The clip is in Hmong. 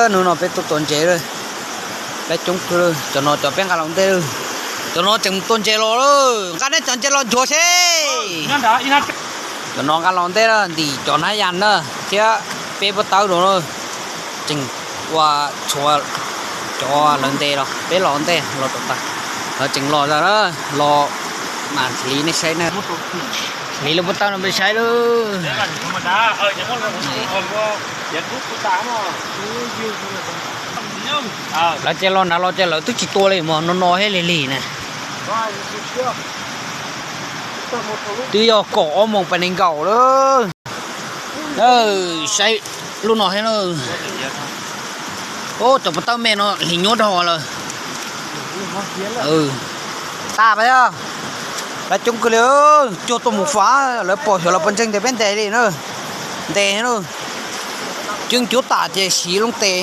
Hnub no peb tuaj tua ntses lawm, peb coob kawg lawm. Cov no cov peb nqa los ntej lawm, cov no tseem tua ntses los lawm, nqa neb cov ntses los nchuav seb. Cov no nqa los ntej na, ntim cov hnab yas na, thiab peb pob tawb no na, tseem ua tshuav cov lawv ntes los peb los ntej los rau tas, lawv tseem los zog na, los mas hliv nej saib na, hliv lub pob tawb no peb saib lawm. Lawv ces los nrad los ces lawv twb tsis tua li mog, no no thiab lig lig na. Twb yog kaum ob moos pas nees nkaum lawm. Saib lub no thiab na. Cov pob tawb me no hliv nyuaj dhau lawm. Tas pab, lawv coob kawg li, cuag tuaj mus fav, lawv pom xyov lawv puas ntseeg tias peb ntes li na. Ntes na, coob cuab tam ces siv loo tes.